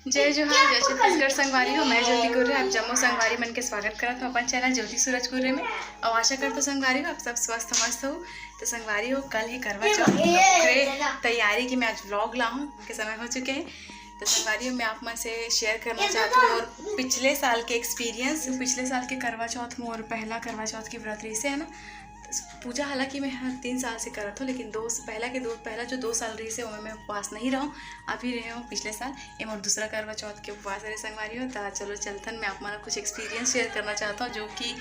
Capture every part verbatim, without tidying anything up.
जय जोहार, जय छत्तीसगढ़ संगवारी हो। मैं ज्योति कुर्रे, आप जम्मो संगवारी मन के स्वागत करत हूँ अपन चैनल ज्योति सूरज कुर्रे में। और आशा करत हूँ संगवारी हो, आप सब स्वस्थ मस्त हो। तो संगवारी हो, कल ही करवा चौथ के तैयारी की मैं आज व्लॉग ला हूँ, के समय हो चुके हैं। तो संगवारी हो, मैं आप मन से शेयर करना चाहती हूँ और पिछले साल के एक्सपीरियंस, पिछले साल के करवा चौथ मोर पहला करवा चौथ के व्रत रहिसे, है ना। पूजा हालांकि मैं हर तीन साल से करत हूँ, लेकिन दो पहला के दो पहला जो दो साल रहिसे, ओमे मैं उपवास नहीं रहूँ। अभी रहे हूँ पिछले साल, ये मोर दूसरा करवा चौथ के उपवास रहे संगवारी हो। तो चलो चलथन, मैं आप मन कुछ एक्सपीरियंस शेयर करना चाहता हूँ, जो कि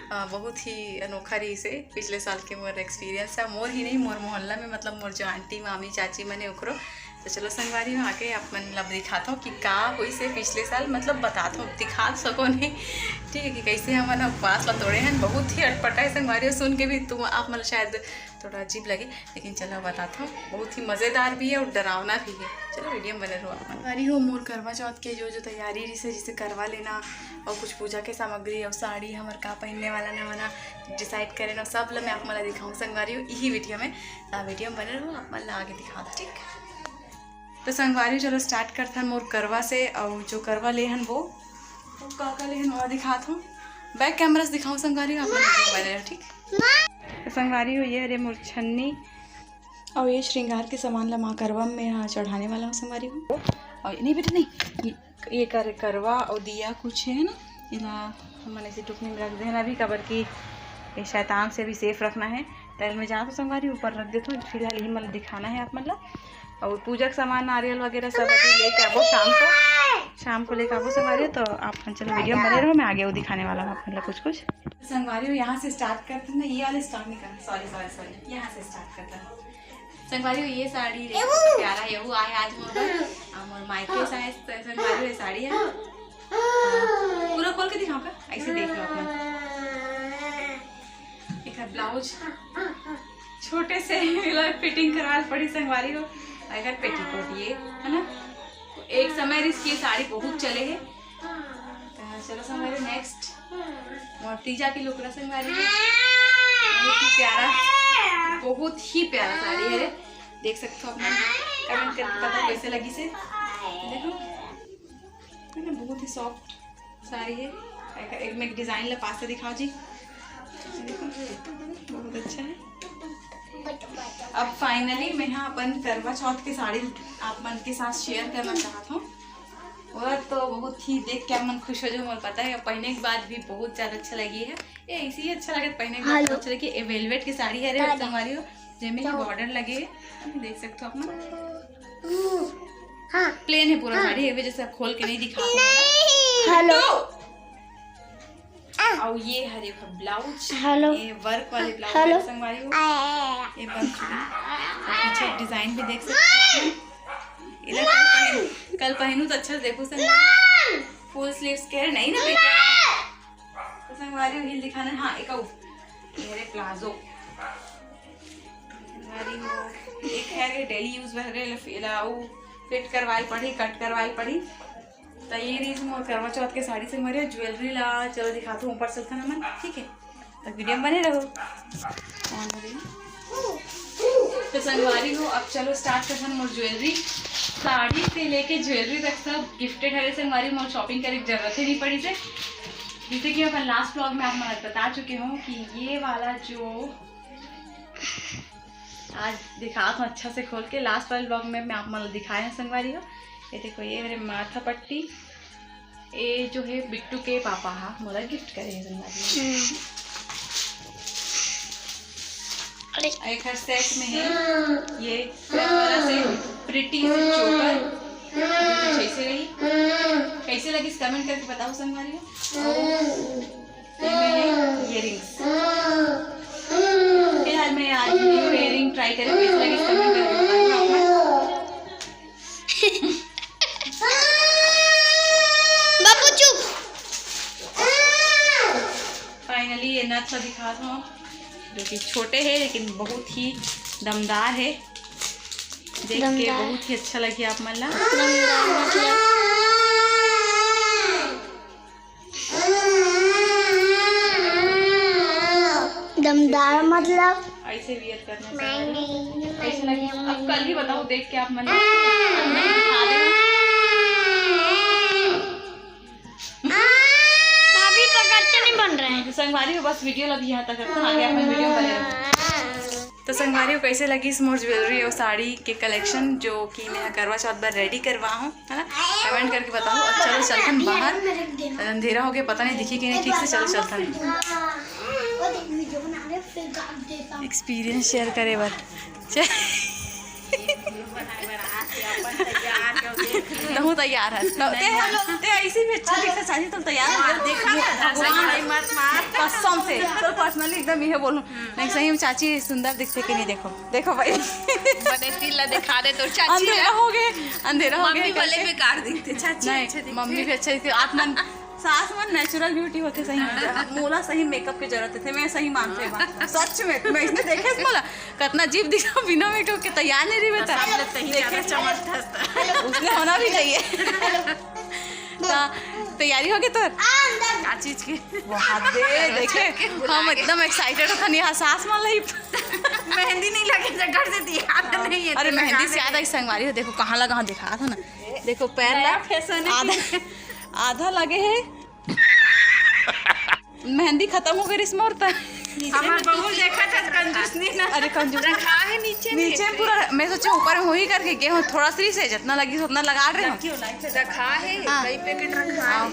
अ, बहुत ही अनोखा रहिसे। पिछले साल के मोर एक्सपीरियंस है, मोर ही नहीं, मोर मोहल्ला में, मतलब मोर जो आंटी, मामी, चाची मने ओकरो। तो चलो संगवारी हो, आके आप मन ला दिखाता हूँ कि का होइसे पिछले साल, मतलब बताता हूँ, दिखा तो सको नहीं, ठीक है, कि कैसे हमन उपवास ला तोड़े हैं। बहुत ही अटपटा है संगवारी हो, सुन के भी तुम आप मन ला शायद थोड़ा अजीब लगे, लेकिन चलो बताता हूँ, बहुत ही मज़ेदार भी है और डरावना भी है। चलो वीडियो में बने रहो आप मन। संगवारी हो, मोर करवा चौथ के जो जो तैयारी रहिसे, जैसे करवा लेना और कुछ पूजा के सामग्री और साड़ी, हमर का पहनने वाला ना वाला डिसाइड करे ना, सब ला मैं आप मन ला दिखाऊँ संगवारी हो यही वीडियो में। तो वीडियो में बने रहो, आप मन ला आगे दिखाता, ठीक। तो संगवारी हो, चलो स्टार्ट करथन मोर करवा से, और जो करवा लेहन वो, वो का का लेहन वो दिखात हूँ, बैक कैमरा से दिखाऊँ संगवारी हो, आप मन वीडियो में बने रहो, ठीक। तो संगवारी हो, ये हरे मोर छन्नी, और ये श्रृंगार के सामान ला माँ करवा में यहाँ चढ़ाने वाला हूँ संगवारी हो। और नहीं बेटा नहीं, ये कर करवा और दिया कुछ है ना, इला हमन ऐसे टुकनी में रख देना अभी, काबर कि ये शैतान से भी सेफ रखना है। तेल में जाना तो संगवारी ऊपर रख देता हूँ, फिलहाल यही मन दिखाना है आप मन ला। और पूजा के सामान, नारियल वगैरह सब अभी लेके आबो शाम को, शाम को लेके आबो संगवारी। तो आप मन चलो वीडियो में बने रहो, मैं आगे वो दिखाने वाला हूँ आप मन ला कुछ कुछ। संगवारी हो, यहाँ से स्टार्ट करते हैं ना, ये वाले स्टार्ट नहीं करना, सॉरी सॉरी सॉरी, यहाँ से स्टार्ट करते हैं। संगवारी हो, ये साड़ी रे, कितना प्यारा है, वो आए आज मोर बर, आ, मोर मायके से आए, तो संगवारी हो, ये साड़ी है। हाँ, पूरा खोल के दिखाऊं का? ऐसे देख लो अपना। एक है ब्लाउज, छोटे से फिटिंग करवा पड़ी संगवारी हो। अगर पेटीकोट ये है ना, एक समय रिस ये साड़ी बहुत चले है। तो चलो संगवारी, नेक्स्ट मोर तीजा के लुगरा संगवारी है। बहुत ही प्यारा, बहुत ही प्यारा साड़ी है रे। देख सकते हो आप मन, कमेंट करके बताओ कैसे लगिसे। देखो, है ना, बहुत ही सॉफ्ट साड़ी है। एक, एक में डिजाइन ला पास से दिखाओ जी। देखो, बहुत अच्छा है। अब फाइनली मैं यहाँ अपन करवा चौथ के साड़ी आप मन के साथ शेयर करना चाहत हूँ। और तो बहुत ही देख के आप मन खुश हो जाओ, मोर पता है, पहने के बाद भी बहुत ज्यादा अच्छा लगी है। ये ऐसे ही अच्छा लगे, पहने के बाद हेलो। अच्छा लगे। ये वेलवेट की साड़ी है रे, दादा। संगवारी हो, जेमे ही बॉर्डर लगे है, देख सकते हो आप मन। हाँ। प्लेन है पूरा हाँ। साड़ी, ये वजह से खोल के नहीं दिखा पाऊंगा। हेलो। और ये हरे ब्लाउज, हेलो। ये वर्क वाले ब्लाउज हेलो। है संगवारी हो। ये बन चुकी है। और पीछे डिजाइन भी देख सकते हो आप। इला कल पहन, कल पहनू तो अच्छा से देखो संगवारी। फुल स्लीव्स के है, नहीं ना बेटा। तो संगवारी हिल दिखाना, हाँ, एक आऊ। ये हरे प्लाजो। संगवारी हो, एक है रे डेली यूज बर रे, इला फिट करवाए पड़ी, कट करवाए पड़ी। तो ये रही मोर करवा चौथ के साड़ी संगवारी। ज्वेलरी ला चलो दिखाता हूँ ऊपर चलता ना मन, ठीक है, तो वीडियो में बने रहो। तो संगवारी हो, अब चलो स्टार्ट करथन मोर ज्वेलरी। साड़ी से लेके ज्वेलरी तक सब गिफ्टेड हरे संगवारी, मोर शॉपिंग करे के जरूरत ही नहीं पड़ी से। जैसे कि अपन लास्ट व्लॉग में आप मन बता चुके हो कि ये वाला जो आज दिखात हूँ अच्छा से खोल के, लास्ट वाले व्लॉग में मैं आप मन दिखाए हूँ संगवारी हो। ये देखो, ये मेरे माथा पट्टी, ये जो है बिट्टू के पापा हा मोला गिफ्ट करे है संगवारी हो। हम्म। अरे। एक हर सेट में है ये वाला से प्रिटी से चोकर, जो कुछ ऐसे रही। कैसे लगी कमेंट करके बताओ संगवारी हो। और ये में है ईयरिंग्स। फिलहाल मैं आज न्यू ईयरिंग ट्राई करी, कैसे लगी कमेंट करके बताना आप मन। बाबू चुप। फाइनली ये नथ ला दिखात हूँ, जो कि छोटे है लेकिन बहुत ही दमदार है। देख के दमदार। बहुत ही अच्छा लगी आप मन ला। दमदार मतलब? दमदार मतलब? ऐसे वियर करना चाहिए। कैसे लगी? अब कल ही बताओ देख के आप मन ला। मैं दिखा दे। संगवारी हो, बस वीडियो ला भी यहाँ तक रखो, आगे अपन वीडियो में बने रहो। तो संगवारी हो, कैसे लगिस मोर ज्वेलरी और साड़ी के कलेक्शन, जो कि मैं करवा चौथ बर रेडी करवा हूँ, है ना? कमेंट करके बताओ। अब चलो चलथन बाहर, अंधेरा हो गया, पता नहीं दिखी कि नहीं ठीक से। चलो चलथन एक्सपीरियंस शेयर करे बर। चल। तहूँ तैयार है। तो ते, ते ऐसे भी अच्छा दिखता, चाची, तुम तैयार हो गए। देखा ना, भगवान, मत मार। कसम से, तो पर्सनली एकदम ये बोलूँ, नहीं, सही में चाची सुंदर दिखते कि नहीं? देखो, देखो भाई। बने तिल ला दिखा दे तो चाची अंधेरा ला। हो गए, अंधेरा हो गए मम्मी वाले करके। बेकार दिखते, चाची नहीं, अच्छे दिखते। मम्मी भी अच्छे दिखते। आप मन, सास मन नेचुरल ब्यूटी होते सही में। मोला सही मेकअप की जरूरत है, मैं सही मानते हैं बात। सच में, मैं इसने देखे इस मोला, कितना जीव दिखा बिना मेकअप के तैयार नहीं रही बता। सामने तही ज्यादा देखे? चमकता है। उसने होना भी चाहिए। तो तैयारी हो गई तोर? का चीज की? वहाँ दे, देखे? हम एकदम एक्साइटेड होथन, यहाँ सास मन लाई। मेहंदी नहीं लगे तो घर से दिया तो नहीं है, अरे, तो मेहंदी लगा से याद दे। आई, संगवारी हो, देखो कहाँ लगा, हाँ, दिखा था ना। देखो पैर ला, नया फैशन है। आधा, आधा लगे है। मेहंदी खत्म हो गई रिस मोर त। हमार बहू देखा था कंजूसनी ना। अरे, कंजूस। रखा है नीचे में। नीचे पूरा, मैं सोचे ऊपर में वही करके गए हूँ, थोड़ा सी से जितना लगी उतना लगा रहे हूँ। रखा है, हाँ। कई पैकेट रखा है। हाँ।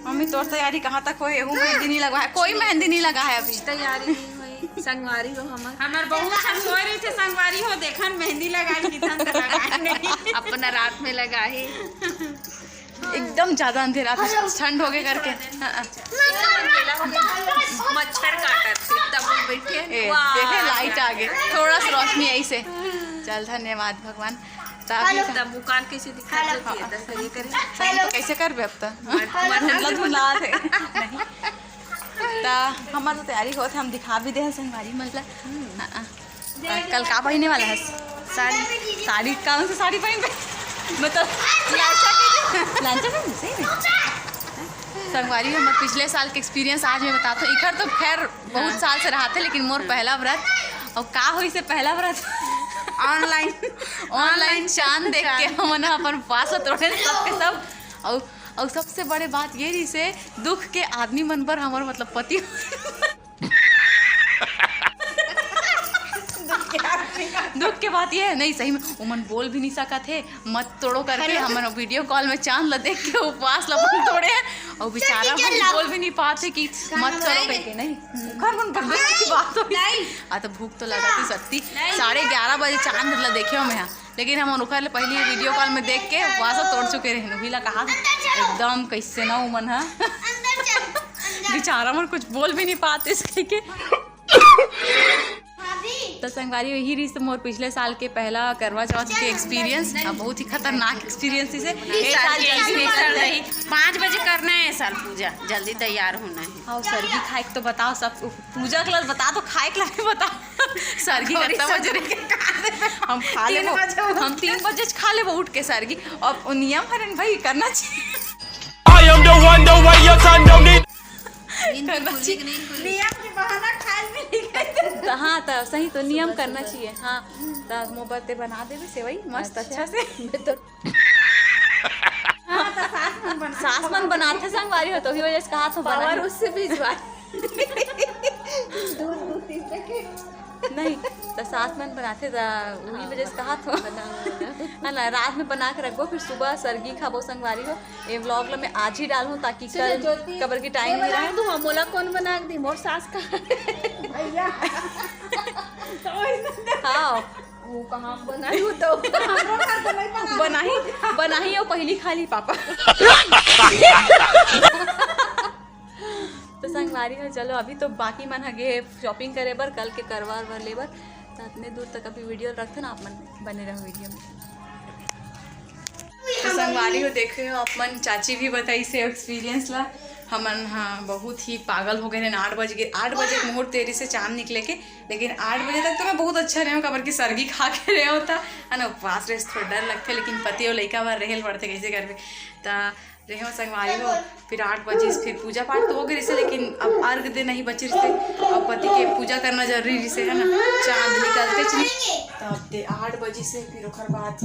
मम्मी, तोर तैयारी कहाँ तक होए? एहू मेहंदी नहीं लगा है, कोई मेहंदी नहीं लगा है अभी। तैयारी नहीं हुई, संगवारी हो हमर। हमार बहू सब सोए रही थे, संगवारी हो, देखन मेहंदी लगा ली थन, तो लगा नहीं। अपना रात में लगा है। एकदम ज्यादा अंधेरा था, ठंड हो गए करके। हाँ, हाँ। मच्छर काटत थे, तब हम बैठे। ए, वाह। देखे, लाइट आ गए, थोड़ा सा रोशनी आई से। चल, धन्यवाद भगवान। तब तब मुकान कैसे दिखा देती है, दस बजे करे। सही तो कैसे करबे अब तो? मत-, मत- मतलब धुला थे। नहीं। ता हमार तो तैयारी होत है, हम दिखा भी दे हैं संगवारी मन ला। हाँ, हाँ। कल का पहने वाला है? साड़ी। साड़ी, कौन सी साड़ी पहन पे? मतलब लालचा के, लालचा पहन, सही में। संगवारी, हमर पिछले साल के एक्सपीरियंस आज मैं बताता हूँ। इखर तो खैर बहुत साल से रहा थे, लेकिन मोर पहला व्रत। और का होइस पहला व्रत? ऑनलाइन। ऑनलाइन चांद देख के हमन ह अपन उपास ल तोड़े सबके सब। और, और सबसे बड़े बात ये रहिसे, दुख के आदमी मन बर हमर मतलब पति दुख के बात ये है, नहीं, सही में, उमन बोल भी नहीं सकत हे, मत तोड़ो करके। अरे। हमन वीडियो कॉल में चांद ला देख के उपवास ला अपन तोड़े हैं, और बेचारा मन बोल भी नहीं पाते कि मत करो करके। नहीं, घर मन पर बेइज्जती की बात हो। नहीं। आ, तो भूख तो लगा थी सत्ती। नहीं। साढ़े ग्यारह बजे चांद ला देखे हो मैं, हाँ। लेकिन हम ओखर ले पहली वीडियो कॉल में देख के उपवास तोड़ चुके रहे। उही ला कहा था, एकदम कैसे ना उमन हा। बेचारा मन कुछ बोल भी नहीं पाते इसके के। तो संगवारी, यही रहिस मोर पिछले साल के पहला करवा चौथ के एक्सपीरियंस। अब बहुत ही खतरनाक एक्सपीरियंस इसे। ए साल जल्दी निकल रही, पाँच बजे करना है साल पूजा, जल्दी तैयार होना है। हाँ, सरगी खाए के तो बताओ, सब पूजा के लिए बताओ, तो खाए के लिए भी बताओ। सरगी कितना बजे रही? हम खा लेबो, हम तीन बजे खा लेबो उठ के सरगी। अब नियम हरन भाई, करना चाहिए। I am the one, the way your son don't need। नींद भी खुली कि नहीं खुली? नियम के बहाना खाए भी नहीं गए। तो हाँ, तो सही तो नियम करना चाहिए। हाँ, तो मोहब्बत बना देबे सेवई मस्त अच्छा से। हाँ, तो सास मन बना, सास मन बनाथे संगवारी हो, तो ही वजह से कहा तो पावर उससे भिजवा। दूध, दूध पीते के। नहीं, तो सास मन बनाथे, तो उही वजह से कहा तो। है ना, रात में बना के रखबो, फिर सुबह सरगी खाबो संगवारी हो। ये व्लॉग ला मैं आज ही डालूँ, ताकि कल काबर की टाइम नहीं रहे। तू मोला कौन बना के दी? मोर सास का। भैया। हाँ। वो कहाँ बनाई हो तो? बनाही, बनाही और पहली खा ली पापा। तो संगवारी हो, चलो अभी तो बाकी मन ह गे shopping करे बर, कल के करवा वरवा ले बर। तो अतने दूर तक अभी वीडियो रखते ना, आप मन बने रहो वीडियो में। तो संगवारी हो, देखे हो आप मन, चाची भी बताइस एक्सपीरियंस ला। हमन हाँ बहुत ही पागल हो गए रहे, आठ बज गए, आठ बजे के मुहूर्त रहिसे चांद निकले के, लेकिन आठ बजे तक तो मैं बहुत अच्छा रहे हूँ, काबर कि सरगी खा के रहे होता है ना, उपवास रहे, थोड़ा डर लगते, लेकिन पति और लइका बार रहेल पड़ते, कैसे करबे। त रहे हो संगवारी हो, फिर आठ बजे से फिर पूजा पाठ तो हो गए रहिसे, लेकिन अब अर्घ देना ही बचे रहिसे, अब पति के पूजा करना जरूरी रहिसे, है ना, चांद निकलते च नहीं। तब दे आठ बजे से फिर ओकर बाद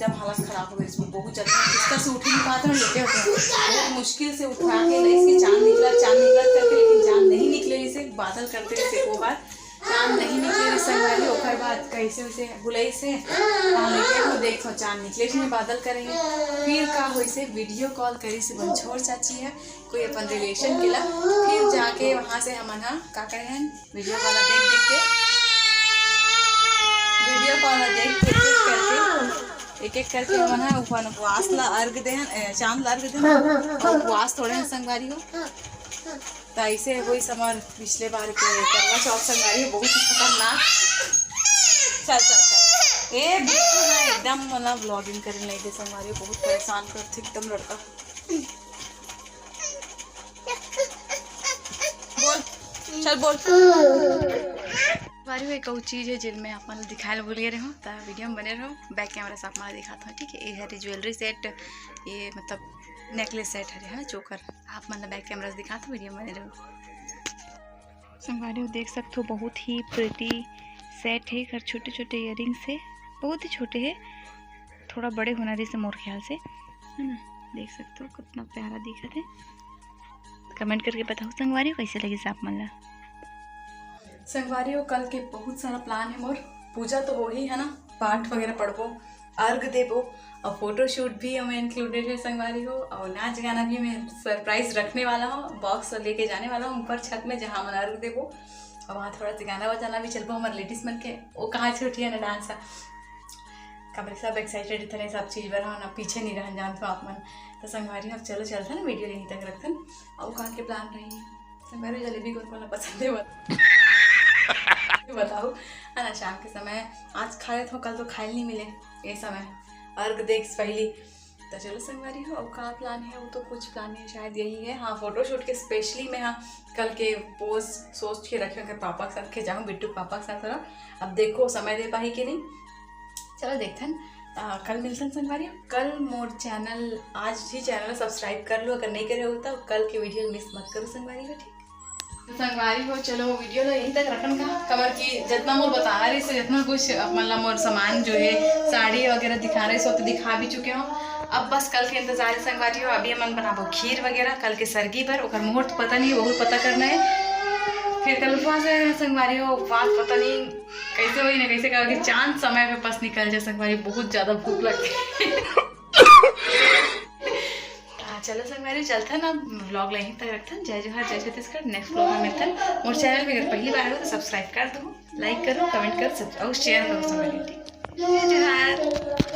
एकदम हालत खराब हो गई इसमें, बहुत ज्यादा बिस्तर से उठ ही नहीं पाते हैं, लेटे होते हैं। बहुत मुश्किल से उठा के लाइस कि चांद निकला, चांद निकला करके, लेकिन चांद नहीं निकले। इसे बादल करते रहिसे, वो बार चांद नहीं निकले संगवारी। ओकर बाद कैसे उसे बुलाइसे, हाँ, लेकिन वो देखो चांद निकले, इसमें बादल करेंगे। फिर का होइसे, वीडियो कॉल करिसे बंछोर चाची ह कोई अपन रिलेशन के ला, फिर जाके वहाँ से हमन ह का करे हन, वीडियो कॉल देख देख के, वीडियो कॉल देख के, एक एक करके, एक एक करके हमन ह अपन उपवास ला अर्घ देहन, ए, चांद ला अर्घ देहन। अउ उपवास थोड़े हन संगवारी हो, त ऐसे होइस हमर पिछले बार के करवा चौथ संगवारी हो, बहुत ही खतरनाक। चल चल चल, ए बिल्कुल ना, एकदम मोला ब्लॉगिंग करे नहीं दे संगवारी हो, बहुत परेशान करथे एकदम लड़का। बोल, चल बोल। संगवारी हो, एक अउ चीज है जिन मैं आप मन ल दिखाए ल भूल गए रहूँ, त वीडियो में बने रहो। बैक कैमरा से आप मन ल दिखाता हूँ, ठीक है। ये हरे ज्वेलरी सेट, ये मतलब नेकलेस सेट हरे है ना, चोकर। आप मन ल बैक कैमरा से दिखाता हूँ, वीडियो में बने रहो। संगवारी हो, देख सकते हो, बहुत ही प्रिटी सेट है। एकर छोटे छोटे इयररिंग्स है, बहुत ही छोटे है, थोड़ा बड़े होना रहिसे मोर ख्याल से, है ना। देख सकते हो कितना प्यारा दिखत है। कमेंट करके बताओ संगवारी हो, कैसे लगिस आप मन ला। संगवारी हो, कल के बहुत सारा प्लान है मोर। पूजा तो हो ही है ना, पाठ वगैरह पढ़बो, अर्घ देबो, और फोटोशूट भी हमें इंक्लूडेड है संगवारी हो, और नाच गाना भी मैं सरप्राइज रखने वाला हूँ, बॉक्स लेके जाने वाला हूँ ऊपर छत में, जहाँ हमन अर्घ देबो। और वहाँ थोड़ा सा गाना बजाना भी चलबो हमारे लेडीज मन के, वो कहाँ छुट्टी है ना डांस। काबर सब एक्साइटेड इतने सब चीज बर, हाँ ना, पीछे नहीं रहन जानत हो आप मन। तो संगवारी हो, अब चलो चलथन, वीडियो यहीं तक रखथन। और कहाँ के प्लान रही संगवारी हो, जलेबी कौन कौन ला पसंद है बत-, बताओ, है ना। शाम के समय आज खा लेत हो, कल तो खाए नहीं मिले ये समय अर्घ देख पहली। तो चलो संगवारी हो, अब का प्लान है, वो तो कुछ प्लान नहीं, शायद यही है। हाँ, फोटोशूट के स्पेशली मैं, हाँ, कल के पोज सोच के रखे हूँ, अगर पापा के साथ के जाऊँ, बिट्टू के पापा के साथ, थोड़ा अब देखो समय दे पाही कि नहीं। चलो देखथन, आ, कल मिलथन संगवारी हो। कल मोर चैनल, आज ही चैनल सब्सक्राइब कर लो अगर नहीं करे हो तो, कल के वीडियो मिस मत करो संगवारी हो, ठीक। तो संगवारी हो, चलो वीडियो ला यहीं तक रखन का, काबर कि जितना मोर बताना रहिसे, जितना कुछ आप मन ला मोर सामान जो है, साड़ी वगैरह दिखाना रहिसे, वो तो दिखा भी चुके हो। अब बस कल के इंतजार है संगवारी हो। अभी हमन बनाबो खीर वगैरह कल के सरगी बर, ओकर मुहूर्त पता नहीं, बहुत पता करना है। फिर कल उपवास है संगवारी हो, उपवास पता नहीं कैसे होही ना कैसे, काबर कि चांद समय पे बस निकल जाए संगवारी, बहुत ज्यादा भूख लगती है। हाँ, चलो संगवारी, चलथन ना, व्लॉग ला यहीं तक रखथन। जय जोहार, जय छत्तीसगढ़। नेक्स्ट व्लॉग में मिलथन। मोर चैनल में अगर पहली बार हो तो सब्सक्राइब कर दो, लाइक करो, कमेंट करो, सब और शेयर करो संगवारी, ठीक? जय जोहार।